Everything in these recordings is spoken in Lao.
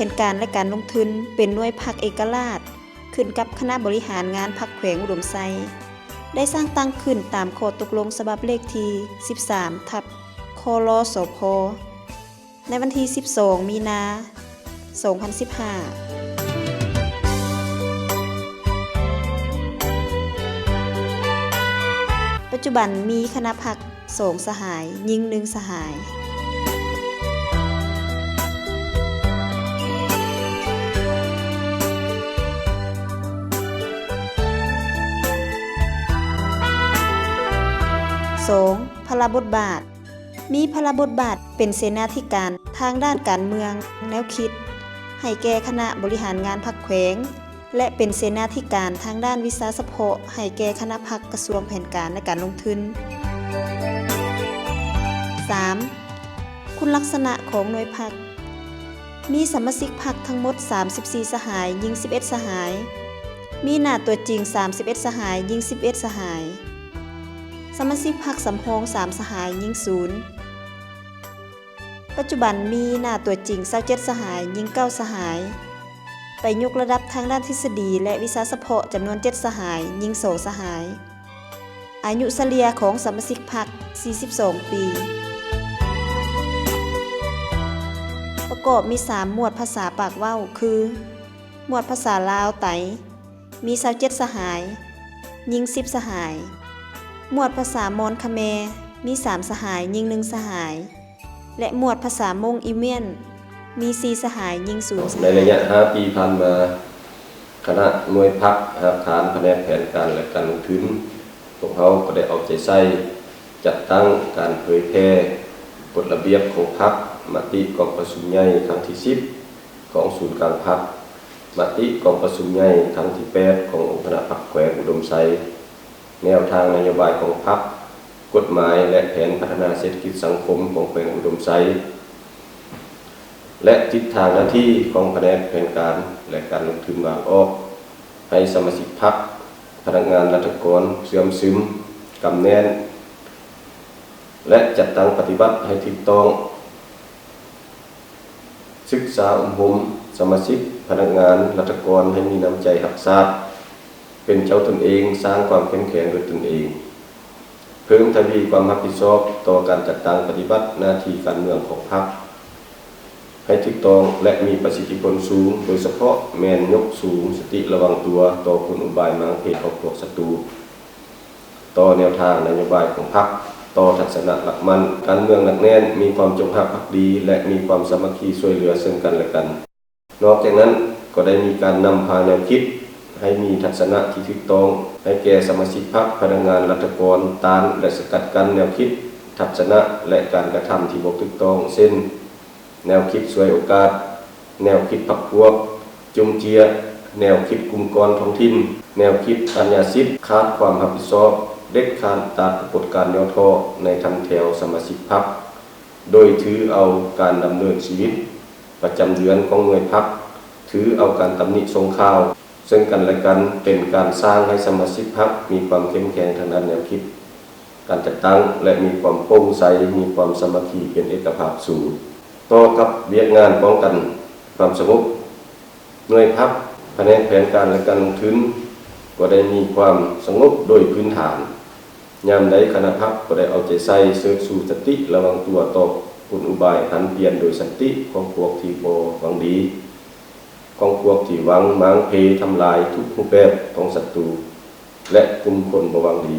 ນການ ແລະ ການລົງທຶນ ເປັນໜ່ວຍພັກເອກະລາດ ຂຶ້ນກັບຄະນະບໍລິຫານງານພັກແຂວງອຸດົມໄຊ, ໄດ້ສ້າງຕັ້ງຂຶ້ນຕາມຂໍ້ຕົກລົງສະບັບເລກທີສິບສາມ ທັບ ຄລສພ ໃນວັນທີສິບສອງ ມີນາ ສອງພັນສິບຫ້າ. ປັດຈຸບັນມີຄະນະພັກສອງສະຫາຍ, ຍິງໜຶ່ງສະຫາຍ. ສອງ, ພາລະບົດບາດ. ມີພາລະບົດບາດເປັນເສນາທິການທາງດ້ານການເມືອງແນວຄິດໃຫ້ແກ່ຄະນະບໍລິຫານງານພັກແຂວງ ແລະ ເປັນເສນາທິການທາງດ້ານວິຊາສະເພາະໃຫ້ແກ່ຄະນະພັກກະຊວງແຜນການ ແລະ ການລົງທຶນ. ສາມ, ຄຸນລັກສະນະຂອງໜ່ວຍພັກ. ມີສະມາຊິກພັກທັງໝົດສາມສິບສີ່ສະຫາຍ, ຍິງສິບເອັດສະຫາຍ. ມີໜ້າຕົວຈິງສາມສິບເອັດສະຫາຍ, ຍິງສິບເອັດສະຫາຍ. ສະມາຊິກພັກສຳຮອງສາມສະຫາຍ, ຍິງສູນ. ປັດຈຸບັນມີໜ້າຕົວຈິງຊາວເຈັດສະຫາຍ, ຍິງເກົ້າສະຫາຍ. ໄປຍົກລະດັບທາງດ້ານທິດສະດີ ແລະ ວິຊາສະເພາະຈຳນວນເຈັດສະຫາຍ, ຍິງສອງສະຫາຍ. ອາຍຸສະເລ່ຍຂອງສະມາຊິກພັກ ສີ່ສິບສອງປີ. ປະກອບມີສາມໝວດພາສາປາກເວົ້າ ຄື ໝວດພາສາລາວໄຕ ມີຊາວເຈັດສະຫາຍ, ຍິງສິບສະຫາຍ. ໝວດພາສາມອນຂະແມ ມີສາມສະຫາຍ, ຍິງໜຶ່ງສະຫາຍ ແລະ ໝວດພາສາມົ້ງອີວຽນ ມີສີ່ສະຫາຍ, ຍິງສູນສະຫາຍ. ໃນໄລຍະຫ້າປີຜ່ານມາ, ຄະນະໜ່ວຍພັກຮາກຖານພະແນກແຜນການ ແລະ ການລົງທຶນ, ພວກເຮົາກໍໄດ້ເອົາໃຈໃສ່ຈັດຕັ້ງການເຜີຍແຜ່ກົດລະບຽບຂອງພັກ, ມະຕິກອງປະຊຸມໃຫຍ່ຄັ້ງທີສິບຂອງສູນກາງພັກ, ມະຕິກອງປະຊຸມໃຫຍ່ຄັ້ງທີແປດຂອງອົງຄະນະພັກແຂວງອຸດົມໄຊ, ແນວທາງນະໂຍບາຍຂອງພັກ, ກົດໝາຍ ແລະ ແຜນພັດທະນາເສດຖະກິດສັງຄົມຂອງແຂວງອຸດົມໄຊ ແລະ ທິດທາງໜ້າທີ່ຂອງພະແນກແຜນການ ແລະ ການລົງທຶນວາງອອກໃຫ້ສະມາຊິກພັກ, ພະນັກງານລັດຖະກອນເຊື່ອມຊຶມ, ກຳແໜ້ນ ແລະ ຈັດຕັ້ງປະຕິບັດໃຫ້ຖືກຕ້ອງ. ສຶກສາອົບຮົມສະມາຊິກ, ພະນັກງານ, ລັດຖະກອນໃຫ້ມີນ້ຳໃຈຮັກຊາດ, ເປັນເຈົ້າຕົນເອງ, ສ້າງຄວາມເຂັ້ມແຂງດ້ວຍຕົນເອງ, ເພີ່ມທະວີຄວາມຮັບຜິດຊອບຕໍ່ການຈັດຕັ້ງປະຕິບັດໜ້າທີ່ການເມືອງຂອງພັກໃຫ້ຖືກຕ້ອງ ແລະ ມີປະສິດທິຜົນສູງ, ໂດຍສະເພາະແມ່ນຍົກສູງສະຕິລະວັງຕົວຕໍ່ກົນອຸບາຍມ້າງເພຂອງພວກສັດຕູ. ຕໍ່ແນວທາງນະໂຍບາຍຂອງພັກ, ຕໍ່ທັດສະນະຫຼັກໝັ້ນການເມືອງໜັກແໜ້ນ, ມີຄວາມຈົງຮັກພັກດີ ແລະ ມີຄວາມສາມັກຄີຊ່ວຍເຫຼືອເຊິ່ງກັນ ແລະ ກັນ. ນອກຈາກນັ້ນ, ກໍໄດ້ມີການນຳພາແນວຄິດໃຫ້ມີທັດສະນະທີ່ຖືກຕ້ອງໃຫ້ແກ່ສະມາຊິກພັກ, ພະນັກງານ, ລັດຖະກອນ, ຕ້ານ ແລະ ສະກັດກັ້ນແນວຄິດ, ທັດສະນະ ແລະ ການກະທຳທີ່ບໍ່ຖືກຕ້ອງ ເຊັ່ນ ແນວຄິດສວຍໂອກາດ, ແນວຄິດພັກພວກ, ຈຸ້ມເຈ້ຍ, ແນວຄິດກຸ່ມກ້ອນທ້ອງຖິ່ນ, ແນວຄິດປັນຍາສິດ, ຂາດຄວາມຮັບຜິດຊອບ, ເດັດຂາດ, ຕັດຂະບວນການຫຍໍ້ທໍ້ໃນຖັນແຖວສະມາຊິກພັກ, ໂດຍຖືເອົາການດຳເນີນຊີວິດປະຈຳເດືອນຂອງໜ່ວຍພັກ, ຖືເອົາການຕຳໜິສົ່ງຂ່າວເຊິ່ງກັນ ແລະ ກັນ, ເປັນການສ້າງໃຫ້ສະມາຊິກພັກມີຄວາມເຂັ້ມແຂງທາງດ້ານແນວຄິດ, ການຈັດຕັ້ງ ແລະ ມີຄວາມໂປ່ງໃສ, ມີຄວາມສາມັກຄີເປັນເອກະພາບສູງ. ຕໍ່ກັບວຽກງານປ້ອງກັນຄວາມສະຫງົບ, ໜ່ວຍພັກ, ພະແນກແຜນການ ແລະ ການລົງທຶນ ກໍໄດ້ມີຄວາມສະຫງົບໂດຍພື້ນຖານ. ຍາມໃດຄະນະພັກກໍໄດ້ເອົາໃຈໃສ່ເຊີດຊູສະຕິລະວັງຕົວຕໍ່ກົນອຸບາຍຫັນປ່ຽນໂດຍສັນຕິຂອງພວກທີ່ບໍ່ຫວັງດີ, ຂອງພວກທີ່ຫວັງມ້າງເພທຳລາຍທຸກຮູບແບບຂອງສັດຕູ ແລະ ກຸ່ມຄົນບໍ່ຫວັງດີ.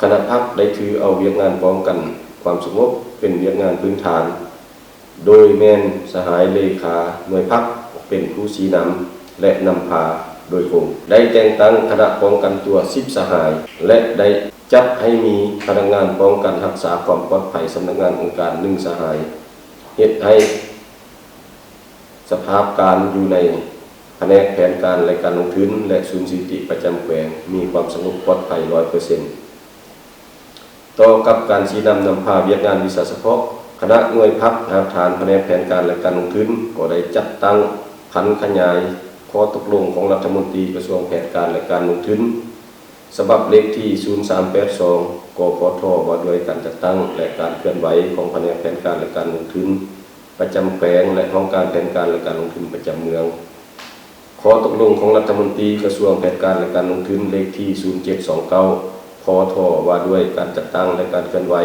ຄະນະພັກໄດ້ຖືເອົາວຽກງານປ້ອງກັນຄວາມສະຫງົບເປັນວຽກງານພື້ນຖານ, ໂດຍແມ່ນສະຫາຍເລຂາໜ່ວຍພັກເປັນຜູ້ຊີ້ນຳ ແລະ ນຳພາໂດຍກົງ. ໄດ້ແຕ່ງຕັ້ງຄະນະປ້ອງກັນຕົວສິບສະຫາຍ ແລະ ໄດ້ຈັດໃຫ້ມີພະນັກງານປ້ອງກັນຮັກສາຄວາມປອດໄພສຳນັກງານອົງການໜຶ່ງສະຫາຍ, ເຮັດໃຫ້ ສະພາບການຢູ່ໃນພະແນກແຜນການ ແລະ ການລົງທຶນ ແລະ ສູນສະຖິຕິປະຈຳແຂວງ ມີຄວາມສະຫງົບປອດໄພຮ້ອຍເປີເຊັນ. ຕໍ່ກັບການຊີ້ນຳນຳພາວຽກງານວິຊາສະເພາະ, ຄະນະໜ່ວຍພັກຮາກຖານພະແນກແຜນການ ແລະ ການລົງທຶນ ກໍໄດ້ຈັດຕັ້ງຜັນຂະຫຍາຍຂໍ້ຕົກລົງຂອງລັດຖະມົນຕີກະຊວງແຜນການ ແລະ ການລົງທຶນ ສະບັບເລກທີສູນສາມແປດສອງ ກພທ ວ່າດ້ວຍການຈັດຕັ້ງ ແລະ ການເຄື່ອນໄຫວຂອງພະແນກແຜນການ ແລະ ການລົງທຶນ ປະຈຳແຂວງ ແລະ ຫ້ອງການແຜນການ ແລະ ການລົງທຶນປະຈຳເມືອງ. ຂໍ້ຕົກລົງຂອງລັດຖະມົນຕີກະຊວງແຜນການ ແລະ ການລົງທຶນ ເລກທີ ສູນເຈັດສອງເກົ້າ ພທ ວ່າດ້ວຍການຈັດຕັ້ງ ແລະ ການເຄື່ອນໄຫວ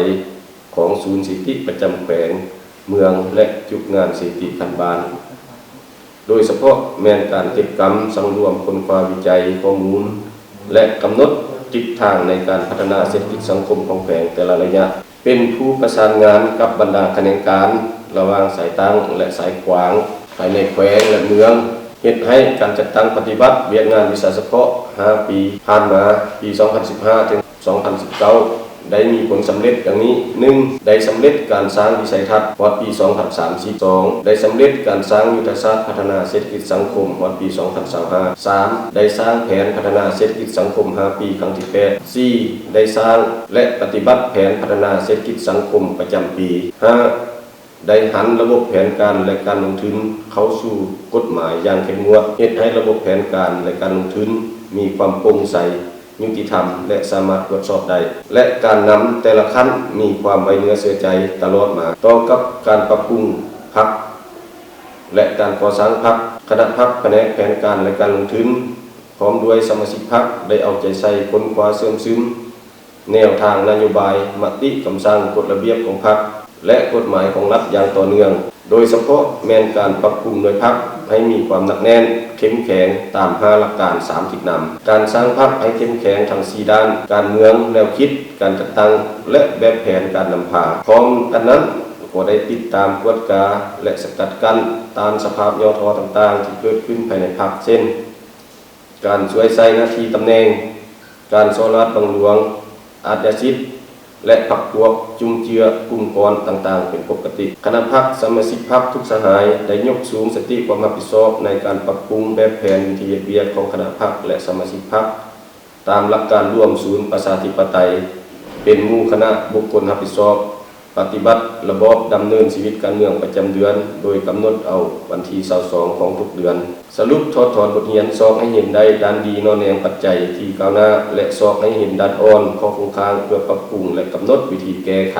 ຂອງສູນສະຖິຕິປະຈຳແຂວງ, ເມືອງ ແລະ ຈຸດງານສະຖິຕິຂັ້ນບ້ານ, ໂດຍສະເພາະແມ່ນການເກັບກຳ, ສັງລວມ, ຄົ້ນຄວ້າ, ວິໄຈຂໍ້ມູນ ແລະ ກຳນົດທິດທາງໃນການພັດທະນາເສດຖະກິດສັງຄົມຂອງແຂວງແຕ່ລະໄລຍະ. ເປັນຜູ້ປະສານງານກັບບັນດາຂະແໜງການລະຫວ່າງສາຍຕັ້ງ ແລະ ສາຍຂວາງ ພາຍໃນແຂວງ ແລະ ເມືອງ, ເຮັດໃຫ້ການຈັດຕັ້ງປະຕິບັດວຽກງານວິຊາສະເພາະຫ້າປີຜ່ານມາ, ປີສອງພັນສິບຫ້າ ເຖິງ ສອງພັນສິບເກົ້າ ໄດ້ມີຜົນສຳເລັດດັ່ງນີ້: ໜຶ່ງ ໄດ້ສຳເລັດການສ້າງວິໄສທັດຮອດປີສອງພັນສາມສິບ, ສອງ ໄດ້ສຳເລັດການສ້າງຍຸດທະສາດພັດທະນາເສດຖະກິດສັງຄົມຮອດປີສອງພັນຊາວຫ້າ, ສາມ ໄດ້ສ້າງແຜນພັດທະນາເສດຖະກິດສັງຄົມຫ້າປີຄັ້ງທີແປດ, ສີ່ ໄດ້ສ້າງ ແລະ ປະຕິບັດແຜນພັດທະນາເສດຖະກິດສັງຄົມປະຈຳປີ, ຫ້າ ໄດ້ຫັນລະບົບແຜນການ ແລະ ການລົງທຶນເຂົ້າສູ່ກົດໝາຍຢ່າງເຂັ້ມງວດ, ເຮັດໃຫ້ລະບົບແຜນການ ແລະ ການລົງທຶນມີຄວາມໂປ່ງໃສ, ຍຸຕິທຳ ແລະ ສາມາດກວດສອບໄດ້ ແລະ ການນຳແຕ່ລະຂັ້ນມີຄວາມໄວ້ເນື້ອເຊື່ອໃຈຕະຫຼອດມາ. ຕໍ່ກັບການປັບປຸງພັກ ແລະ ການກໍ່ສ້າງພັກ, ຄະນະພັກ, ພະແນກແຜນການ ແລະ ການລົງທຶນ ພ້ອມດ້ວຍສະມາຊິກພັກ ໄດ້ເອົາໃຈໃສ່ຄົ້ນຄວ້າເຊື່ອມຊຶມ ແນວທາງນະໂຍບາຍ, ມະຕິຄຳສັ່ງ, ກົດລະບຽບຂອງພັກ ແລະ ກົດໝາຍຂອງລັດຢ່າງຕໍ່ເນື່ອງ, ໂດຍສະເພາະແມ່ນການປັບປຸງໜ່ວຍພັກໃຫ້ມີຄວາມໜັກແໜ້ນ, ເຂັ້ມແຂງຕາມຫ້າຫຼັກການສາມທິດນຳ, ການສ້າງພັກໃຫ້ເຂັ້ມແຂງທັງສີ່ດ້ານ, ການເມືອງ, ແນວຄິດ, ການຈັດຕັ້ງ ແລະ ແບບແຜນການນຳພາ. ພ້ອມກັນນັ້ນ, ກໍໄດ້ຕິດຕາມ, ກວດກາ ແລະ ສະກັດກັ້ນຕ້ານສະພາບຫຍໍ້ທໍ້ຕ່າງໆທີ່ເກີດຂຶ້ນພາຍໃນພັກ ເຊັ່ນ ການສວຍໃຊ້ໜ້າທີ່ຕຳແໜ່ງ, ການສໍ້ລາດບັງຫຼວງ, ອາດຍາສິດ ແລະ ພັກພວກ, ຈຸ້ມເຈື້ອກຸ່ມກ້ອນຕ່າງໆເປັນປົກກະຕິ. ຄະນະພັກ, ສະມາຊິກພັກທຸກສະຫາຍໄດ້ຍົກສູງສະຕິຄວາມຮັບຜິດຊອບໃນການປັບປຸງແບບແຜນວິທີເຮັດວຽກຂອງຄະນະພັກ ແລະ ສະມາຊິກພັກ ຕາມຫຼັກການລວມສູນປະຊາທິປະໄຕ, ເປັນໝູ່ຄະນະບຸກຄົນຮັບຜິດຊອບ, ປະຕິບັດລະບອບດຳເນີນຊີວິດການເມືອງປະຈຳເດືອນ ໂດຍກຳນົດເອົາວັນທີຊາວສອງຂອງທຸກເດືອນ. ສະຫຼຸບຖອດຖອນບົດຮຽນ, ຊອກໃຫ້ເຫັນໄດ້ດ້ານດີໜໍ່ແນງປັດໄຈທີ່ກ້າວໜ້າ ແລະ ຊອກໃຫ້ເຫັນດ້ານອ່ອນ, ຂໍ້ຄົງຄ້າງ ເພື່ອປັບປຸງ ແລະ ກຳນົດວິທີແກ້ໄຂ.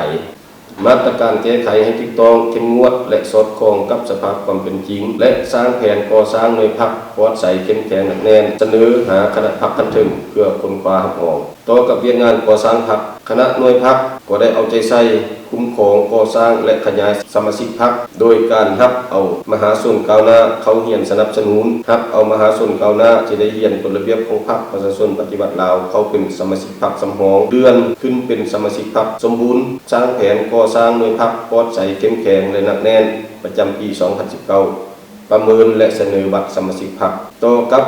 ມາດຕະການແກ້ໄຂໃຫ້ຖືກຕ້ອງ, ເຂັ້ມງວດ ແລະ ສອດຄ່ອງກັບສະພາບຄວາມເປັນຈິງ ແລະ ສ້າງແຜນກໍ່ສ້າງໜ່ວຍພັກປອດໃສ, ເຂັ້ມແຂງ, ໜັກແໜ້ນ, ສະເໜີຫາຄະນະພັກຂັ້ນເທິງເພື່ອຄົ້ນຄວ້າຮັບຮອງ. ຕໍ່ກັບວຽກງານກໍ່ສ້າງພັກ, ຄະນະໜ່ວຍພັກກໍໄດ້ເອົາໃຈໃສ່ຄຸ້ມຄອງ, ກໍ່ສ້າງ ແລະ ຂະຫຍາຍສະມາຊິກພັກ ໂດຍການຮັບເອົາມະຫາຊົນກ້າວໜ້າເຂົ້າຮຽນສະໜັບສະໜູນ, ຮັບເອົາມະຫາຊົນກ້າວໜ້າທີ່ໄດ້ຮຽນກົດລະບຽບຂອງພັກປະຊາຊົນປະຕິວັດລາວເຂົ້າເປັນສະມາຊິກພັກສຳຮອງ, ເລື່ອນຂຶ້ນເປັນສະມາຊິກພັກສົມບູນ, ສ້າງແຜນກໍ່ສ້າງໜ່ວຍພັກປອດໃສ, ເຂັ້ມແຂງ ແລະ ໜັກແໜ້ນ ປະຈຳປີສອງພັນສິບເກົ້າ. ປະເມີນ ແລະ ສະເໜີບັດສະມາຊິກພັກ. ຕໍ່ກັບ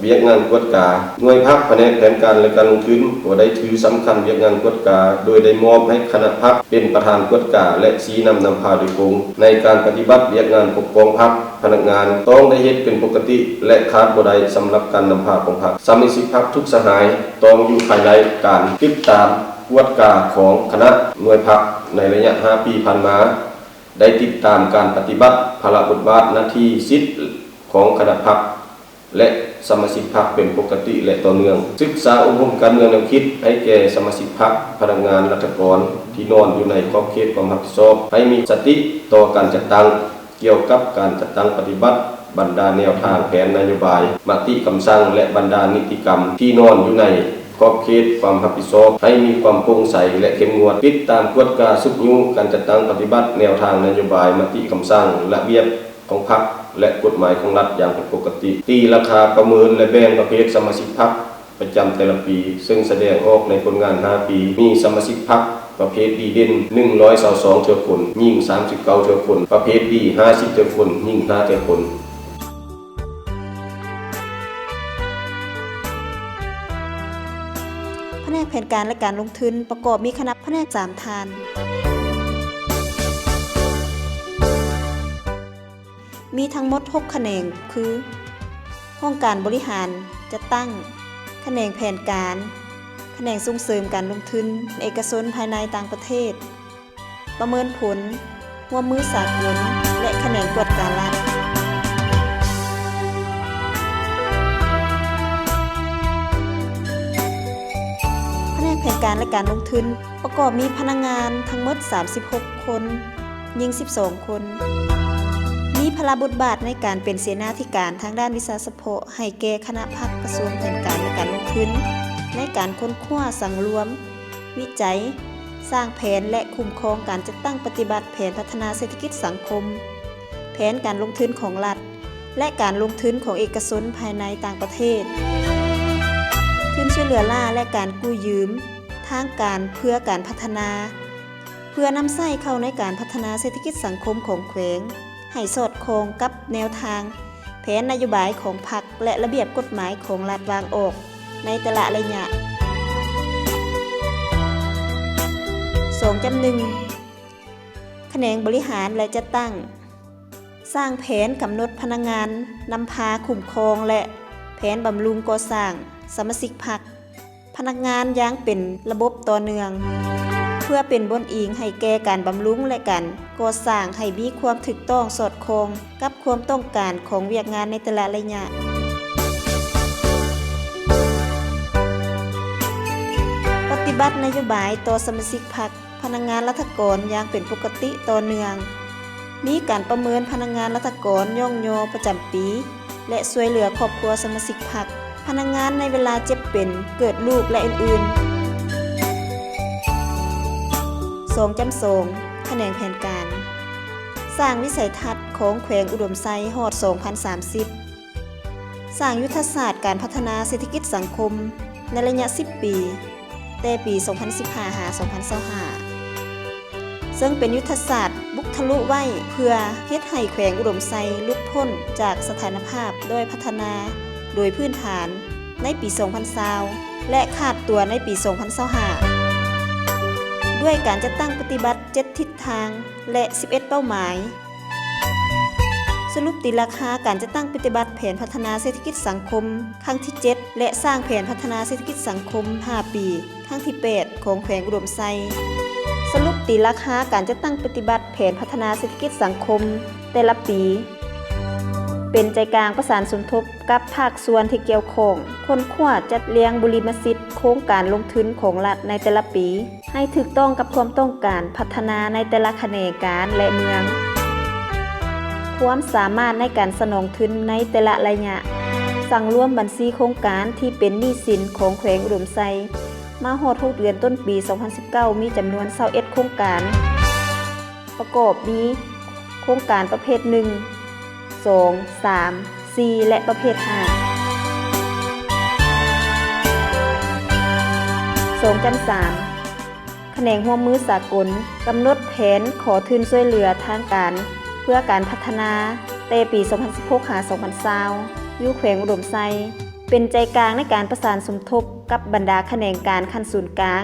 ວຽກງານກວດກາ, ໜ່ວຍພັກພະແນກແຜນການ ແລະ ການລົງທຶນ ກໍໄດ້ຖືສຳຄັນວຽກງານກວດກາ ໂດຍໄດ້ມອບໃຫ້ຄະນະພັກເປັນປະທານກວດກາ ແລະ ຊີ້ນຳນຳພາໂດຍກົງ. ໃນການປະຕິບັດວຽກງານປົກປ້ອງພັກ, ພະນັກງານຕ້ອງໄດ້ເຮັດເປັນປົກກະຕິ ແລະ ຂາດບໍ່ໄດ້ສຳລັບການນຳພາຂອງພັກ. ສະມາຊິກພັກທຸກສະຫາຍຕ້ອງຢູ່ພາຍໃຕ້ການຕິດຕາມກວດກາຂອງຄະນະໜ່ວຍພັກ. ໃນໄລຍະຫ້າປີຜ່ານມາ, ໄດ້ຕິດຕາມການປະຕິບັດພາລະບົດບາດໜ້າທີ່ສິດຂອງຄະນະພັກ ແລະ ສະມາຊິກພັກເປັນປົກກະຕິ ແລະ ຕໍ່ເນື່ອງ, ສຶກສາອົບຮົມການເມືອງແນວຄິດໃຫ້ແກ່ສະມາຊິກພັກ, ພະນັກງານ, ລັດຖະກອນທີ່ນອນຢູ່ໃນຂອບເຂດຄວາມຮັບຜິດຊອບ ໃຫ້ມີສະຕິຕໍ່ການຈັດຕັ້ງ, ກ່ຽວກັບການຈັດຕັ້ງປະຕິບັດບັນດາແນວທາງແຜນນະໂຍບາຍ, ມະຕິຄຳສັ່ງ ແລະ ບັນດານິຕິກຳທີ່ນອນຢູ່ໃນ ຂອບເຂດຄວາມຮັບຜິດຊອບໃຫ້ມີຄວາມໂປ່ງໃສ ແລະ ເຂັ້ມງວດ, ຕິດຕາມກວດກາຊຸກຍູ້ການຈັດຕັ້ງປະຕິບັດແນວທາງນະໂຍບາຍ, ມະຕິຄຳສັ່ງ, ລະບຽບຂອງພັກ ແລະ ກົດໝາຍຂອງລັດຢ່າງເປັນປົກກະຕິ, ຕີລາຄາປະເມີນ ແລະ ແບ່ງປະເພດສະມາຊິກພັກປະຈຳແຕ່ລະປີ, ເຊິ່ງສະແດງອອກໃນຜົນງານຫ້າປີ, ມີສະມາຊິກພັກປະເພດດີເດັ່ນ ໜຶ່ງຮ້ອຍຊາວສອງເທື່ອຄົນ, ຍິງ ສາມສິບເກົ້າເທື່ອຄົນ, ປະເພດດີ ຫ້າສິບເທື່ອຄົນ, ຍິງ ຫ້າເທື່ອຄົນ. ພະແນກແຜນການ ແລະ ການລົງທຶນ ປະກອບມີຄະນະພະແນກສາມທ່ານ. ມີທັງໝົດຫົກຂະແໜງ ຄື ຫ້ອງການບໍລິຫານຈັດຕັ້ງ, ຂະແໜງແຜນການ, ຂະແໜງສົ່ງເສີມການລົງທຶນເອກະຊົນພາຍໃນຕ່າງປະເທດ, ປະເມີນຜົນຮ່ວມມືສາກົນ ແລະ ຂະແໜງກວດກາລັດ. ພະແນກແຜນການ ແລະ ການລົງທຶນ ປະກອບມີພະນັກງານທັງໝົດສາມສິບຫົກຄົນ, ຍິງສິບສອງຄົນ. ພາລະບົດບາດໃນການເປັນເສນາທິການທາງດ້ານວິຊາສະເພາະໃຫ້ແກ່ຄະນະພັກກະຊວງແຜນການ ແລະ ການລົງທຶນ ໃນການຄົ້ນຄວ້າ, ສັງລວມ, ວິໄຈ, ສ້າງແຜນ ແລະ ຄຸ້ມຄອງການຈັດຕັ້ງປະຕິບັດແຜນພັດທະນາເສດຖະກິດສັງຄົມ, ແຜນການລົງທຶນຂອງລັດ ແລະ ການລົງທຶນຂອງເອກະຊົນພາຍໃນຕ່າງປະເທດ, ທຶນຊ່ວຍເຫຼືອລ້າ ແລະ ການກູ້ຢືມທາງການເພື່ອການພັດທະນາ ເພື່ອນຳໃຊ້ເຂົ້າໃນການພັດທະນາເສດຖະກິດສັງຄົມຂອງແຂວງ ໃຫ້ສອດຄ່ອງກັບແນວທາງແຜນນະໂຍບາຍຂອງພັກ ແລະ ລະບຽບກົດໝາຍຂອງລັດວາງອອກໃນແຕ່ລະໄລຍະ. ສອງຈຳໜຶ່ງ ຂະແໜງບໍລິຫານ ແລະ ຈັດຕັ້ງ ສ້າງແຜນກຳນົດພະນັກງານນຳພາຄຸ້ມຄອງ ແລະ ແຜນບຳລຸງກໍ່ສ້າງສະມາຊິກພັກ, ພະນັກງານຢ່າງເປັນລະບົບຕໍ່ເນື່ອງ ເພື່ອເປັນບ່ອນອີງໃຫ້ແກ່ການບຳລຸງ ແລະ ການກໍ່ສ້າງໃຫ້ມີຄວາມຖືກຕ້ອງສອດຄ່ອງກັບຄວາມຕ້ອງການຂອງວຽກງານໃນແຕ່ລະໄລຍະ. ປະຕິບັດນະໂຍບາຍຕໍ່ສະມາຊິກພັກ, ພະນັກງານລັດຖະກອນຢ່າງເປັນປົກກະຕິຕໍ່ເນື່ອງ. ມີການປະເມີນພະນັກງານລັດຖະກອນຍ້ອງຍໍປະຈຳປີ ແລະ ຊ່ວຍເຫຼືອຄອບຄົວສະມາຊິກພັກ, ພະນັກງານໃນເວລາເຈັບເປັນ, ເກີດລູກ ແລະ ອື່ນໆ. ສອງຈຳສອງ ຂະແໜງແຜນການ ສ້າງວິໄສທັດຂອງແຂວງອຸດົມໄຊຮອດສອງພັນສາມສິບ, ສ້າງຍຸດທະສາດການພັດທະນາເສດຖະກິດສັງຄົມໃນໄລຍະສິບປີ ແຕ່ປີສອງພັນສິບຫ້າ ຫາ ສອງພັນຊາວຫ້າ ເຊິ່ງເປັນຍຸດທະສາດບຸກທະລຸໄວ້ ເພື່ອເຮັດໃຫ້ແຂວງອຸດົມໄຊຫຼຸດພົ້ນຈາກສະຖານະພາບດ້ອຍພັດທະນາໂດຍພື້ນຖານໃນປີສອງພັນຊາວ ແລະ ຂາດຕົວໃນປີສອງພັນຊາວຫ້າ ດ້ວຍການຈັດຕັ້ງປະຕິບັດເຈັດທິດທາງ ແລະ ສິບເອັດເປົ້າໝາຍ. ສະຫຼຸບຕີລາຄາການຈັດຕັ້ງປະຕິບັດແຜນພັດທະນາເສດຖະກິດສັງຄົມຄັ້ງທີເຈັດ ແລະ ສ້າງແຜນພັດທະນາເສດຖະກິດສັງຄົມຫ້າປີຄັ້ງທີແປດ ຂອງແຂວງອຸດົມໄຊ. ສະຫຼຸບຕີລາຄາການຈັດຕັ້ງປະຕິບັດແຜນພັດທະນາເສດຖະກິດສັງຄົມແຕ່ລະປີ. ເປັນໃຈກາງປະສານສົມທົບກັບພາກສ່ວນທີ່ກ່ຽວຂ້ອງ, ຄົ້ນຄວ້າຈັດລຽງບຸລິມະສິດໂຄງການລົງທຶນຂອງລັດໃນແຕ່ລະປີ ໃຫ້ຖືກຕ້ອງກັບຄວາມຕ້ອງການພັດທະນາໃນແຕ່ລະຂະແໜງການ ແລະ ເມືອງ, ຄວາມສາມາດໃນການສະໜອງທຶນໃນແຕ່ລະໄລຍະ, ສັງລວມບັນຊີໂຄງການທີ່ເປັນໜີ້ສິນຂອງແຂວງອຸດົມໄຊ ມາຮອດຫົກເດືອນຕົ້ນປີສອງພັນສິບເກົ້າ ມີຈຳນວນຊາວເອັດໂຄງການ, ປະກອບມີໂຄງການປະເພດໜຶ່ງ, ສອງ, ສາມ, ສີ່ ແລະ ປະເພດຫ້າ. ສອງຈຳສາມ ຂະແໜງຮ່ວມມືສາກົນ ກຳນົດແຜນຂໍທຶນຊ່ວຍເຫຼືອທາງການເພື່ອການພັດທະນາ ແຕ່ປີສອງພັນສິບຫົກ ຫາ ສອງພັນຊາວ ຢູ່ແຂວງອຸດົມໄຊ ເປັນໃຈກາງໃນການປະສານສົມທົບກັບບັນດາຂະແໜງການຂັ້ນສູນກາງ,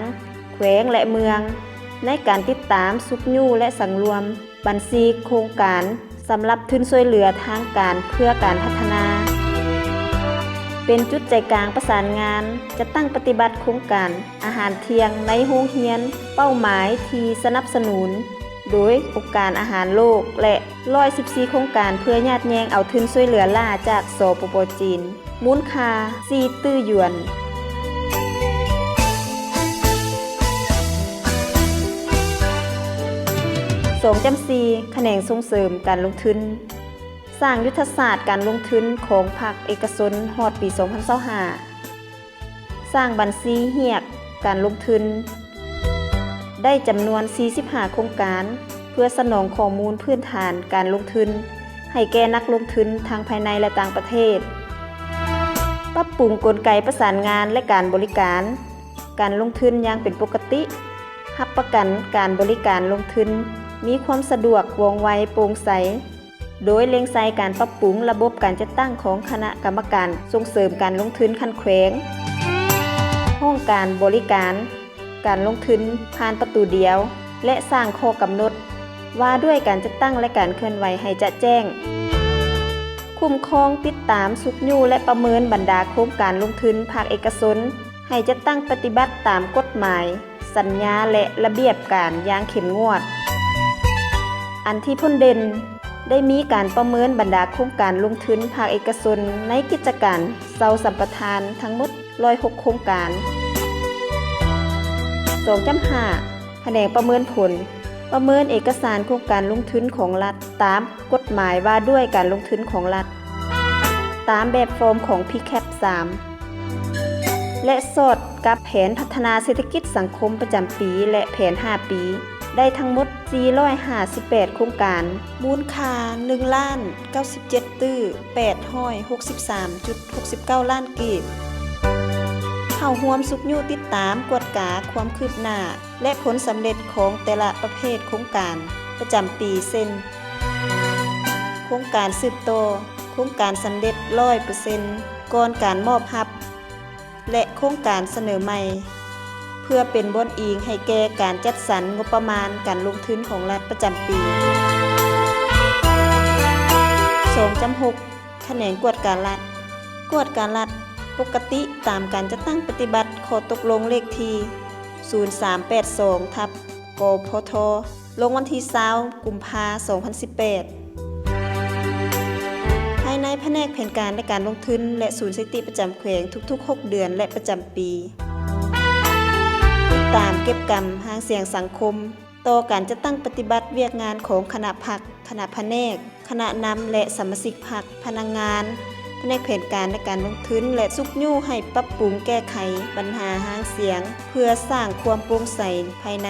ແຂວງ ແລະ ເມືອງ ໃນການຕິດຕາມ, ຊຸກຍູ້ ແລະ ສັງລວມ ບັນຊີໂຄງການສຳລັບທຶນຊ່ວຍເຫຼືອທາງການເພື່ອການພັດທະນາ, ເປັນຈຸດໃຈກາງປະສານງານ, ຈັດຕັ້ງປະຕິບັດໂຄງການອາຫານທ່ຽງໃນໂຮງຮຽນເປົ້າໝາຍທີ່ສະໜັບສະໜູນໂດຍອົງການອາຫານໂລກ ແລະ ຮ້ອຍສິບສີ່ໂຄງການເພື່ອຍາດແຍ່ງເອົາທຶນຊ່ວຍເຫຼືອລ້າຈາກ ສປປ ຈີນ. ມູນຄ່າສີ່ຕື້ຢວນ. ສອງຈຳສີ່ ຂະແໜງສົ່ງເສີມການລົງທຶນ ສ້າງຍຸດທະສາດການລົງທຶນຂອງພາກເອກະຊົນຮອດປີສອງພັນຊາວຫ້າ ສ້າງບັນຊີຮຽກການລົງທຶນ ໄດ້ຈຳນວນສີ່ສິບຫ້າໂຄງການ ເພື່ອສະໜອງຂໍ້ມູນພື້ນຖານການລົງທຶນໃຫ້ແກ່ນັກລົງທຶນທັງພາຍໃນ ແລະ ຕ່າງປະເທດ, ປັບປຸງກົນໄກປະສານງານ ແລະ ການບໍລິການການລົງທຶນຢ່າງເປັນປົກກະຕິ, ຮັບປະກັນການບໍລິການລົງທຶນມີຄວາມສະດວກ, ວ່ອງໄວ, ໂປ່ງໃສ, ໂດຍເລັ່ງໃສ່ການປັບປຸງລະບົບການຈັດຕັ້ງຂອງຄະນະກຳມະການສົ່ງເສີມການລົງທຶນຂັ້ນແຂວງ, ຫ້ອງການບໍລິການການລົງທຶນຜ່ານປະຕູດຽວ ແລະ ສ້າງຂໍ້ກຳນົດວ່າດ້ວຍການຈັດຕັ້ງ ແລະ ການເຄື່ອນໄຫວໃຫ້ຈະແຈ້ງ, ຄຸ້ມຄອງ, ຕິດຕາມ, ຊຸກຍູ້ ແລະ ປະເມີນບັນດາໂຄງການລົງທຶນພາກເອກະຊົນ ໃຫ້ຈັດຕັ້ງປະຕິບັດຕາມກົດໝາຍ, ສັນຍາ ແລະ ລະບຽບການຢ່າງເຂັ້ມງວດ. ອັນທີ່ພົ້ນເດັ່ນ, ໄດ້ມີການປະເມີນບັນດາໂຄງການລົງທຶນພາກເອກະຊົນໃນກິດຈະການເຊົ່າສຳປະທານທັງໝົດຮ້ອຍຫົກໂຄງການ. ສອງຈຳຫ້າ ຂະແໜງປະເມີນຜົນ ປະເມີນເອກະສານໂຄງການລົງທຶນຂອງລັດຕາມກົດໝາຍວ່າດ້ວຍການລົງທຶນຂອງລັດ ຕາມແບບຟອມຂອງ ພີແຄັບ ສາມ ແລະ ສອດກັບແຜນພັດທະນາເສດຖະກິດສັງຄົມປະຈຳປີ ແລະ ແຜນຫ້າປີ ໄດ້ທັງໝົດສີ່ຮ້ອຍຫ້າສິບແປດໂຄງການ ມູນຄ່າໜຶ່ງລ້ານເກົ້າສິບເຈັດຕື້ແປດຮ້ອຍຫົກສິບສາມຈຸດຫົກສິບເກົ້າລ້ານກີບ. ເຂົ້າຮ່ວມຊຸກຍູ້ຕິດຕາມກວດກາຄວາມຄືບໜ້າ ແລະ ຜົນສຳເລັດຂອງແຕ່ລະປະເພດໂຄງການປະຈຳປີ ເຊັ່ນ ໂຄງການສືບຕໍ່, ໂຄງການສຳເລັດຮ້ອຍເປີເຊັນກ່ອນການມອບຮັບ ແລະ ໂຄງການສະເໜີໃໝ່ ເພື່ອເປັນບ່ອນອີງໃຫ້ແກ່ການຈັດສັນງົບປະມານການລົງທຶນຂອງລັດປະຈຳປີ. ສອງຈ້ຳຫົກ ຂະແໜງກວດກາລັດ. ກວດກາລັດປົກກະຕິຕາມການຈັດຕັ້ງປະຕິບັດຂໍ້ຕົກລົງເລກທີ ສູນສາມແປດສອງ ທັບ ກພທ ລົງວັນທີຊາວ ກຸມພາ ສອງພັນສິບແປດ ພາຍໃນພະແນກແຜນການ ແລະ ການລົງທຶນ ແລະ ສູນສະຖິຕິປະຈຳແຂວງທຸກໆຫົກເດືອນ ແລະ ປະຈຳປີ. ຕິດຕາມເກັບກຳຫາງສຽງສັງຄົມ ຕໍ່ການຈັດຕັ້ງປະຕິບັດວຽກງານຂອງຄະນະພັກ, ຄະນະພະແນກ, ຄະນະນຳ ແລະ ສະມາຊິກພັກ, ພະນັກງານພະແນກແຜນການ ແລະ ການລົງທຶນ ແລະ ຊຸກຍູ້ໃຫ້ປັບປຸງແກ້ໄຂບັນຫາຫາງສຽງ ເພື່ອສ້າງຄວາມໂປ່ງໃສພາຍໃນ.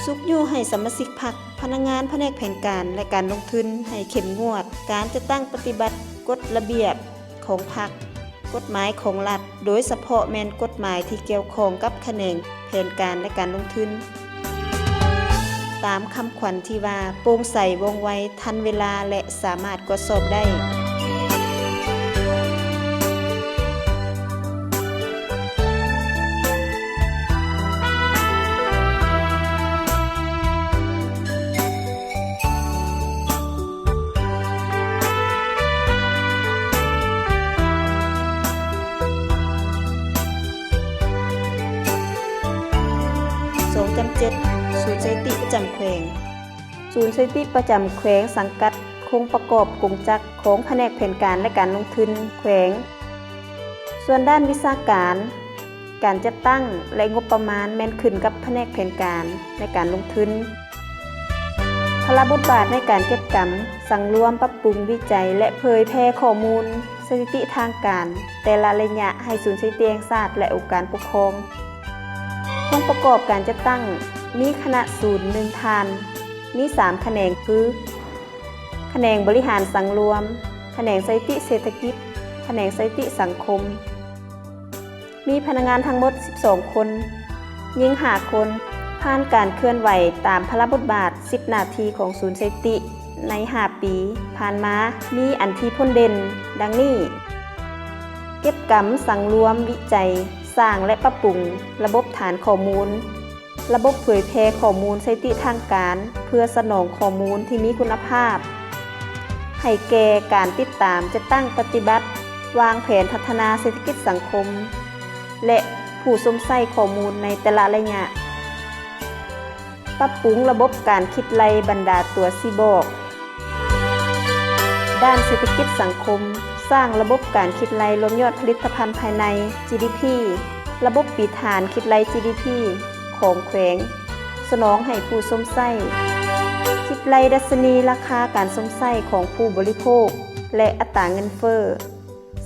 ຊຸກຍູ້ໃຫ້ສະມາຊິກພັກ, ພະນັກງານພະແນກແຜນການ ແລະ ການລົງທຶນ ໃຫ້ເຂັ້ມງວດການຈັດຕັ້ງປະຕິບັດກົດລະບຽບຂອງພັກ, ກົດໝາຍຂອງລັດ, ໂດຍສະເພາະແມ່ນກົດໝາຍທີ່ກ່ຽວຂ້ອງກັບຂະແໜງແຜນການ ແລະ ການລົງທຶນ, ຕາມຄຳຂວັນທີ່ວ່າ ໂປ່ງໃສ, ວ່ອງໄວ, ທັນເວລາ ແລະ ສາມາດກວດສອບໄດ້. ສອງຈ້ຳເຈັດ ສູນສະຖິຕິປະຈຳແຂວງ. ສູນສະຖິຕິປະຈຳແຂວງສັງກັດໂຄງປະກອບກົງຈັກຂອງພະແນກແຜນການ ແລະ ການລົງທຶນແຂວງ. ສ່ວນດ້ານວິຊາການ, ການຈັດຕັ້ງ ແລະ ງົບປະມານແມ່ນຂຶ້ນກັບພະແນກແຜນການ ແລະ ການລົງທຶນ. ພາລະບົດບາດໃນການເກັບກຳ, ສັງລວມ, ປັບປຸງ, ວິໄຈ ແລະ ເຜີຍແຜ່ຂໍ້ມູນສະຖິຕິທາງການແຕ່ລະໄລຍະໃຫ້ສູນສະຖິຕິແຫ່ງຊາດ ແລະ ອົງການປົກຄອງ. ໂຄງປະກອບການຈັດຕັ້ງ ມີຄະນະສູນໜຶ່ງທ່ານ, ມີສາມຂະແໜງຄື ຂະແໜງບໍລິຫານສັງລວມ, ຂະແໜງສະຖິຕິເສດຖະກິດ, ຂະແໜງສະຖິຕິສັງຄົມ. ມີພະນັກງານທັງໝົດສິບສອງຄົນ, ຍິງຫ້າຄົນ. ຜ່ານການເຄື່ອນໄຫວຕາມພາລະບົດບາດສິບໜ້າທີ່ຂອງສູນສະຖິຕິໃນຫ້າປີຜ່ານມາ ມີອັນທີ່ພົ້ນເດັ່ນດັ່ງນີ້: ເກັບກຳ, ສັງລວມ, ວິໄຈ, ສ້າງ ແລະ ປັບປຸງລະບົບຖານຂໍ້ມູນ, ລະບົບເຜີຍແຜ່ຂໍ້ມູນສະຖິຕິທາງການ ເພື່ອສະໜອງຂໍ້ມູນທີ່ມີຄຸນນະພາບ ໃຫ້ແກ່ການຕິດຕາມ, ຈັດຕັ້ງປະຕິບັດ, ວາງແຜນພັດທະນາເສດຖະກິດສັງຄົມ ແລະ ຜູ້ຊົມໃຊ້ຂໍ້ມູນໃນແຕ່ລະໄລຍະ. ປັບປຸງລະບົບການຄິດໄລ່ບັນດາຕົວຊີ້ບອກ. ດ້ານເສດຖະກິດສັງຄົມ, ສ້າງລະບົບການຄິດໄລ່ລວມຍອດຜະລິດຕະພັນພາຍໃນ ຈີດີພີ, ລະບົບປີຖານຄິດໄລ່ ຈີດີພີ ຂອງແຂວງ, ສະໜອງໃຫ້ຜູ້ຊົມໃຊ້, ຄິດໄລ່ດັດຊະນີລາຄາການຊົມໃຊ້ຂອງຜູ້ບໍລິໂພກ ແລະ ອັດຕາເງິນເຟີ້.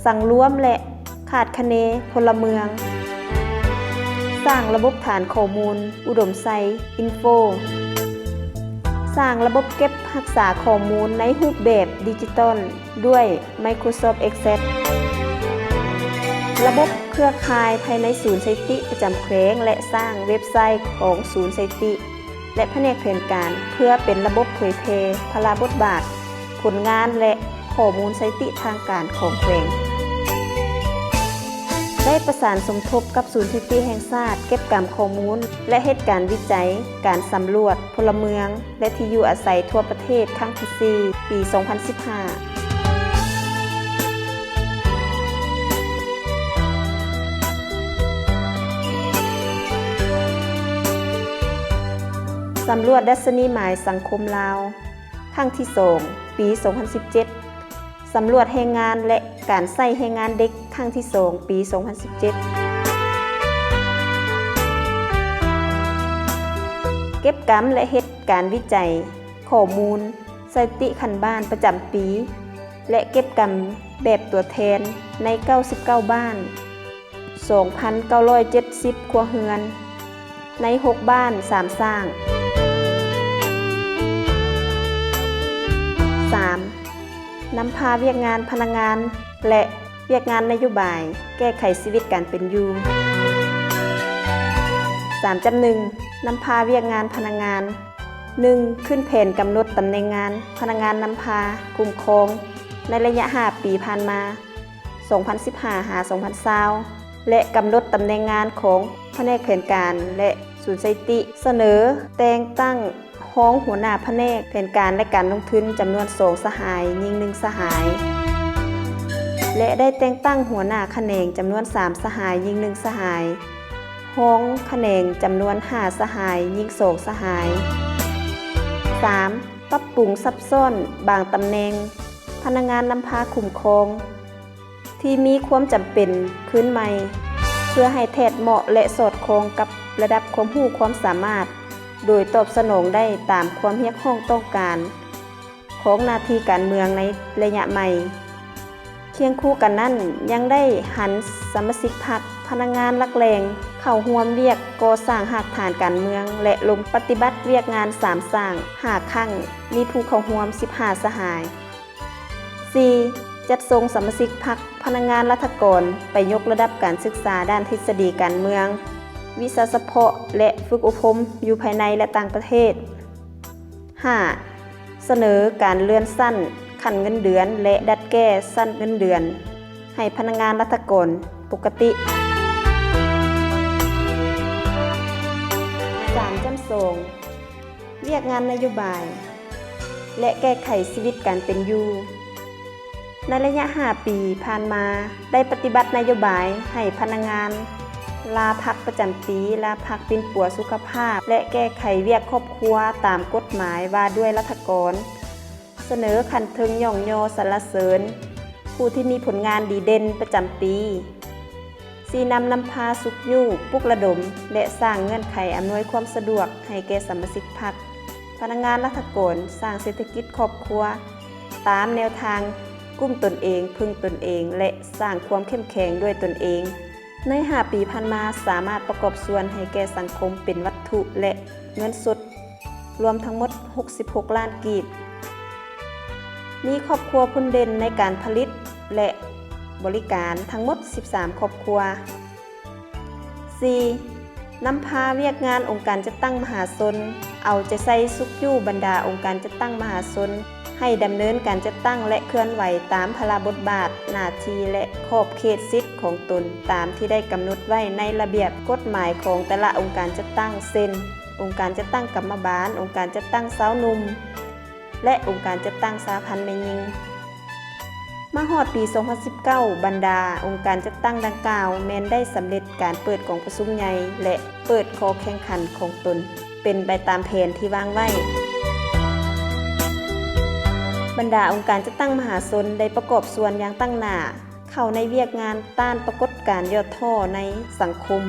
ສັງລວມ ແລະ ຄາດຄະເນພົນລະເມືອງ, ສ້າງລະບົບຖານຂໍ້ມູນອຸດົມໄຊ ອິນໂຟ, ສ້າງລະບົບເກັບຮັກສາຂໍ້ມູນໃນຮູບແບບດິຈິຕອນດ້ວຍ ໄມໂຄຣຊອບ ເອັກເຊັດ, ລະບົບເຄືອຂ່າຍພາຍໃນສູນສະຖິຕິປະຈຳແຂວງ ແລະ ສ້າງເວັບໄຊຂອງສູນສະຖິຕິ ແລະ ພະແນກແຜນການ ເພື່ອເປັນລະບົບເຜີຍແຜ່ພາລະບົດບາດ, ຜົນງານ ແລະ ຂໍ້ມູນສະຖິຕິທາງການຂອງແຂວງ. ໄດ້ປະສານສົມທົບກັບສູນສະຖິຕິແຫ່ງຊາດ ເກັບກຳຂໍ້ມູນ ແລະ ເຮັດການວິໄຈ, ການສຳຫຼວດພົນລະເມືອງ ແລະ ທີ່ຢູ່ອາໄສທົ່ວປະເທດຄັ້ງທີສີ່ ປີສອງພັນສິບຫ້າ. ສຳຫຼວດດັດຊະນີໝາຍສັງຄົມລາວ ຄັ້ງທີສອງ ປີສອງພັນສິບເຈັດ, ສຳຫຼວດແຮງງານ ແລະ ການໃຊ້ແຮງງານເດັກ ຄັ້ງທີສອງ ປີສອງພັນສິບເຈັດ. ເກັບກຳ ແລະ ເຮັດການວິໄຈຂໍ້ມູນສະຖິຕິຂັ້ນບ້ານປະຈຳປີ ແລະ ເກັບກຳແບບຕົວແທນໃນເກົ້າສິບເກົ້າບ້ານ ສອງພັນເກົ້າຮ້ອຍເຈັດສິບຄົວເຮືອນ ໃນຫົກບ້ານສາມສ້າງ. ສາມ ນຳພາວຽກງານພະນັກງານ ແລະ ວຽກງານນະໂຍບາຍແກ້ໄຂຊີວິດການເປັນຢູ່. ສາມຈຸດໜຶ່ງ ນຳພາວຽກງານພະນັກງານ. ໜຶ່ງ ຂຶ້ນແຜນກຳນົດຕຳແໜ່ງງານພະນັກງານນຳພາຄຸ້ມຄອງໃນໄລຍະຫ້າປີຜ່ານມາ ສອງພັນສິບຫ້າ ຫາ ສອງພັນຊາວ ແລະ ກຳນົດຕຳແໜ່ງງານຂອງພະແນກແຜນການ ແລະ ສູນສະຖິຕິ. ສະເໜີແຕ່ງຕັ້ງຮອງຫົວໜ້າພະແນກແຜນການ ແລະ ການລົງທຶນ ຈຳນວນສອງສະຫາຍ ຍິງໜຶ່ງສະຫາຍ ແລະ ໄດ້ແຕ່ງຕັ້ງຫົວໜ້າຂະແໜງ ຈຳນວນສາມສະຫາຍ ຍິງໜຶ່ງສະຫາຍ, ຮອງຂະແໜງ ຈຳນວນຫ້າສະຫາຍ ຍິງສອງສະຫາຍ. ສາມ ປັບປຸງຊັບຊ້ອນບາງຕຳແໜ່ງພະນັກງານນຳພາຄຸ້ມຄອງ ທີ່ມີຄວາມຈຳເປັນຄືນໃໝ່ ເພື່ອໃຫ້ແທດເໝາະ ແລະ ສອດຄ່ອງກັບລະດັບຄວາມຮູ້ຄວາມສາມາດ ໂດຍຕອບສະໜອງໄດ້ຕາມຄວາມຮຽກຮ້ອງຕ້ອງການຂອງໜ້າທີ່ການເມືອງໃນໄລຍະໃໝ່. ຄຽງຄູ່ກັນນັ້ນ ຍັງໄດ້ຫັນສະມາຊິກພັກ, ພະນັກງານຫຼັກແຫຼ່ງ ເຂົ້າຮ່ວມວຽກກໍ່ສ້າງຮາກຖານການເມືອງ ແລະ ລົງປະຕິບັດວຽກງານສາມສ້າງຫ້າຄັ້ງ, ມີຜູ້ເຂົ້າຮ່ວມສິບຫ້າສະຫາຍ. ສີ່ ຈັດສົ່ງສະມາຊິກພັກ, ພະນັກງານລັດຖະກອນ ໄປຍົກລະດັບການສຶກສາດ້ານທິດສະດີການເມືອງ, ວິຊາສະເພາະ ແລະ ຝຶກອົບຮົມຢູ່ພາຍໃນ ແລະ ຕ່າງປະເທດ. ຫ້າ ສະເໜີການເລື່ອນຊັ້ນຂັ້ນເງິນເດືອນ ແລະ ດັດແກ້ຊັ້ນເງິນເດືອນໃຫ້ພະນັກງານລັດຖະກອນປົກກະຕິ. ສາມຈຸດສອງ ວຽກງານນະໂຍບາຍ ແລະ ແກ້ໄຂຊີວິດການເປັນຢູ່. ໃນໄລຍະຫ້າປີຜ່ານມາ ໄດ້ປະຕິບັດນະໂຍບາຍໃຫ້ພະນັກງານລາພັກປະຈຳປີ, ລາພັກປິ່ນປົວສຸຂະພາບ ແລະ ແກ້ໄຂວຽກຄອບຄົວຕາມກົດໝາຍວ່າດ້ວຍລັດຖະກອນ, ສະເໜີຂັ້ນເທິງຍ້ອງຍໍສັນລະເສີນຜູ້ທີ່ມີຜົນງານດີເດັ່ນປະຈຳປີ. ຊີ້ນຳນຳພາຊຸກຍູ້, ປຸກລະດົມ ແລະ ສ້າງເງື່ອນໄຂອຳນວຍຄວາມສະດວກໃຫ້ແກ່ສະມາຊິກພັກ, ພະນັກງານລັດຖະກອນ, ສ້າງເສດຖະກິດຄອບຄົວຕາມແນວທາງກຸ້ມຕົນເອງ, ເພິ່ງຕົນເອງ ແລະ ສ້າງຄວາມເຂັ້ມແຂງດ້ວຍຕົນເອງ. ໃນຫ້າປີຜ່ານມາ ສາມາດປະກອບສ່ວນໃຫ້ແກ່ສັງຄົມເປັນວັດຖຸ ແລະ ເງິນສົດ ລວມທັງໝົດຫົກສິບຫົກລ້ານກີບ. ມີຄອບຄົວພົ້ນເດັ່ນໃນການຜະລິດ ແລະ ບໍລິການທັງໝົດສິບສາມຄອບຄົວ. ສີ່ ນຳພາວຽກງານອົງການຈັດຕັ້ງມະຫາຊົນ, ເອົາໃຈໃສ່ຊຸກຍູ້ບັນດາອົງການຈັດຕັ້ງມະຫາຊົນ ໃຫ້ດຳເນີນການຈັດຕັ້ງ ແລະ ເຄື່ອນໄຫວຕາມພາລະບົດບາດ, ໜ້າທີ່ ແລະ ຂອບເຂດສິດຂອງຕົນ ຕາມທີ່ໄດ້ກຳນົດໄວ້ໃນລະບຽບກົດໝາຍຂອງແຕ່ລະອົງການຈັດຕັ້ງ ເຊັ່ນ ອົງການຈັດຕັ້ງກຳມະບານ, ອົງການຈັດຕັ້ງຊາວໜຸ່ມ ແລະ ອົງການຈັດຕັ້ງສະຫະພັນແມ່ຍິງ. ມາຮອດປີສອງພັນສິບເກົ້າ ບັນດາອົງການຈັດຕັ້ງດັ່ງກ່າວ ແມ່ນໄດ້ສຳເລັດການເປີດກອງປະຊຸມໃຫຍ່ ແລະ ເປີດຂໍ້ແຂ່ງຂັນຂອງຕົນເປັນໄປຕາມແຜນທີ່ວາງໄວ້. ບັນດາອົງການຈັດຕັ້ງມະຫາຊົນໄດ້ປະກອບສ່ວນຢ່າງຕັ້ງໜ້າເຂົ້າໃນວຽກງານຕ້ານປາກົດການຫຍໍ້ທໍ້ໃນສັງຄົມ,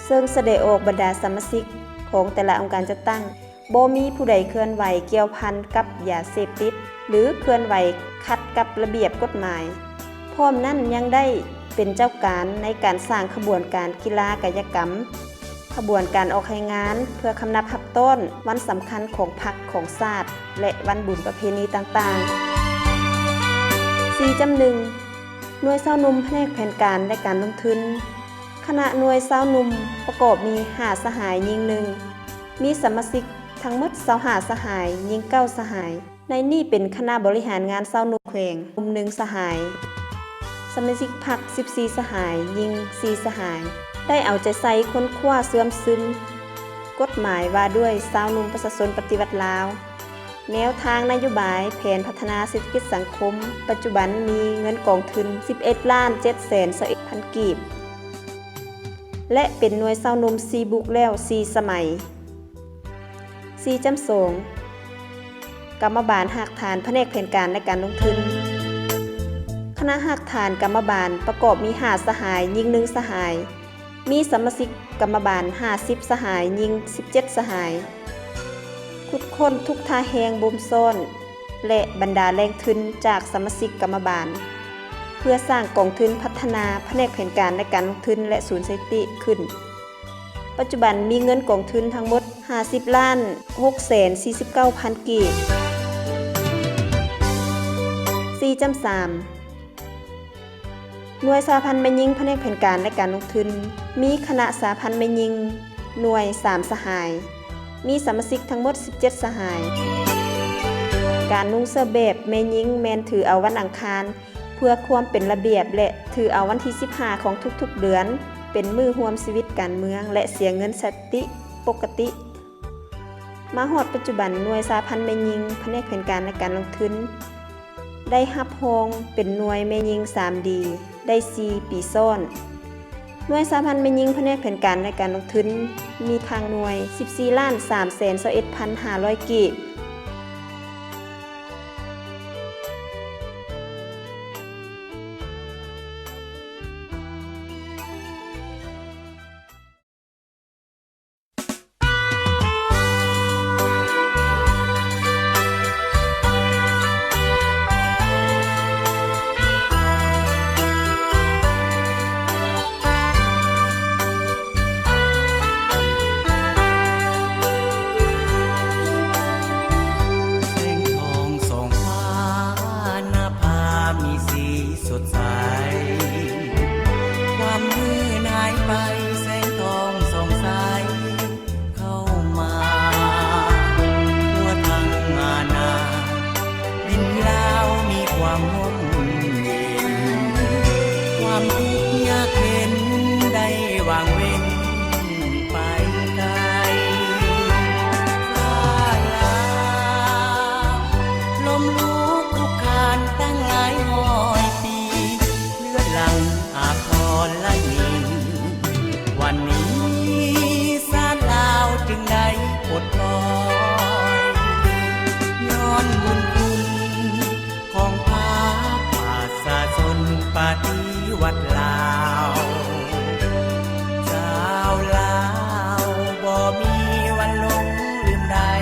ເຊິ່ງສະແດງອອກບັນດາສະມາຊິກຂອງແຕ່ລະອົງການຈັດຕັ້ງ ບໍ່ມີຜູ້ໃດເຄື່ອນໄຫວກ່ຽວພັນກັບຢາເສບຕິດ ຫຼື ເຄື່ອນໄຫວຂັດກັບລະບຽບກົດໝາຍ. ພ້ອມນັ້ນຍັງໄດ້ເປັນເຈົ້າການໃນການສ້າງຂະບວນການກິລາກາຍະກຳ, ຂະບວນການອອກແຮງງານເພື່ອຄຳນັບຮັບຕ້ອນວັນສຳຄັນຂອງພັກຂອງຊາດ ແລະ ວັນບຸນປະເພນີຕ່າງໆ. ສີ່ຈຸດໜຶ່ງ ໜ່ວຍຊາວໜຸ່ມພະແນກແຜນການ ແລະ ການລົງທຶນ. ຄະນະໜ່ວຍຊາວໜຸ່ມປະກອບມີຫ້າສະຫາຍ, ຍິງໜຶ່ງ. ມີສະມາຊິກທັງໝົດຊາວຫ້າສະຫາຍ, ຍິງເກົ້າສະຫາຍ. ໃນນີ້ເປັນຄະນະບໍລິຫານງານຊາວໜຸ່ມແຂວງ, ໜຶ່ງສະຫາຍ. ສະມາຊິກພັກສິບສີ່ສະຫາຍ, ຍິງສີ່ສະຫາຍ. ໄດ້ເອົາໃຈໃສ່ຄົ້ນຄວ້າເຊື່ອມຊຶມກົດໝາຍວ່າດ້ວຍຊາວໜຸ່ມປະຊາຊົນປະຕິວັດລາວ, ແນວທາງນະໂຍບາຍແຜນພັດທະນາເສດຖະກິດສັງຄົມ, ປັດຈຸບັນມີເງິນກອງທຶນສິບເອັດລ້ານເຈັດແສນຊາວເອັດພັນກີບ ແລະ ເປັນໜ່ວຍຊາວໜຸ່ມສີ່ບຸກແລ້ວສີ່ສະໄໝ. ສີ່ຈຸດສອງ ກຳມະບານຮາກຖານພະແນກແຜນການ ແລະ ການລົງທຶນ. ຄະນະຮາກຖານກຳມະບານປະກອບມີຫ້າສະຫາຍ, ຍິງໜຶ່ງສະຫາຍ. ມີສະມາຊິກກຳມະບານຫ້າສິບສະຫາຍ, ຍິງສິບເຈັດສະຫາຍ. ຂຸດຄົ້ນທຸກທ່າແຮງບົ່ມຊ້ອນ ແລະ ບັນດາແຫຼ່ງທຶນຈາກສະມາຊິກກຳມະບານ ເພື່ອສ້າງກອງທຶນພັດທະນາພະແນກແຜນການ ແລະ ການລົງທຶນ ແລະ ສູນສະຖິຕິຂຶ້ນ. ປັດຈຸບັນມີເງິນກອງທຶນທັງໝົດຫ້າສິບລ້ານຫົກແສນສີ່ສິບເກົ້າພັນກີບ. ສີ່ຈ້ຳສາມ ໜ່ວຍສະຫະພັນແມ່ຍິງພະແນກແຜນການ ແລະ ການລົງທຶນ ມີຄະນະສະຫະພັນແມ່ຍິງ ໜ່ວຍສາມສະຫາຍ ມີສະມາຊິກທັງໝົດສິບເຈັດສະຫາຍ. ການນຸ່ງເສື້ອແບບແມ່ຍິງແມ່ນຖືເອົາວັນອັງຄານ ເພື່ອຄວາມເປັນລະບຽບ ແລະ ຖືເອົາວັນທີສິບຫ້າຂອງທຸກໆເດືອນ ເປັນມື້ຮ່ວມຊີວິດການເມືອງ ແລະ ເສຍເງິນສະຕິປົກກະຕິ. ມາຮອດປັດຈຸບັນ, ໜ່ວຍສະຫະພັນແມ່ຍິງພະແນກແຜນການ ແລະ ການລົງທຶນ ໄດ້ຮັບຮອງເປັນໜ່ວຍແມ່ຍິງສາມດີ ໄດ້ສີ່ປີຊ້ອນ. ໜ່ວຍສະຫະພັນແມ່ຍິງພະແນກແຜນການ ແລະ ການລົງທຶນ ມີທາງໜ່ວຍສິບສີ່ລ້ານສາມແສນຊາວເອັດພັນຫ້າຮ້ອຍກີບ. ແສງທອງສ່ອງຟ້ານະພາມີສີສົດໃສ ຄວາມມືນຫາຍໄປ ແສງທອງສ່ອງໃສເຂົ້າມາ ທົ່ວທັງອານາ ດິນລາວມີຄວາມຮົ່ມເຢັນ ຄວາມທຸກຍາກເຂັນໄດ້ຫວ່າງເວັນໄປໄກ ສາລາ ລົ້ມລຸກຄຸກຄານຕັ້ງຫຼາຍຮ້ອຍປີ ເລືອດຫຼັ່ງອາພອນລະຍິງ ວັນນີ້ຊາດລາວຈຶ່ງໄດ້ປົດປ່ອຍ ຍ້ອນບຸນຄຸນຂອງພາກປະຊາຊົນປະຕິວັດລາວ ຊາວລາວບໍ່ມີວັນຫຼົງລືມໄດ້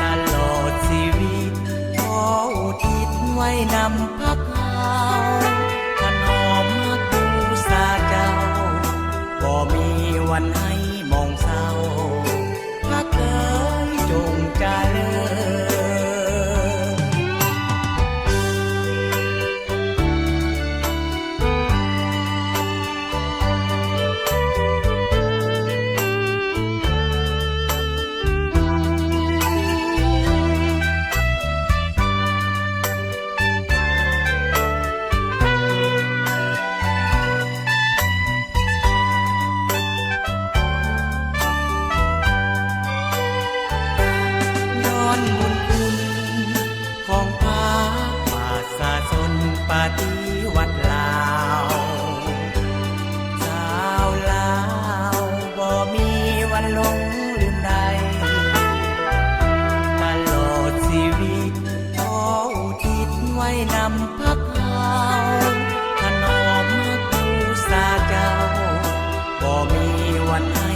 ຕະຫຼອດຊີວິດຂໍອຸທິດໄວ້ນຳ ພັກເຮົາ ຖະໜອມຮັກບູຊາເຈົ້າ ບໍ່ມີວັນໃຫ້ໝອງເສົ້າ ພັກເອີຍ ຈົ່ງຈະເລີນ. ຍ້ອນບຸນຄຸນຂອງພາກປະຊາຊົນປະຕິວັດລາວ ຊາວລາວບໍ່ມີວັນຫຼົງລືມໄດ້ ຕະຫຼອດຊີວິດ ຂໍອຸທິດໄວ້ນຳພັກເຮົາ ຖະໜອມຮັກບູຊາເຈົ້າ ບໍ່ມີວັນໃຫ້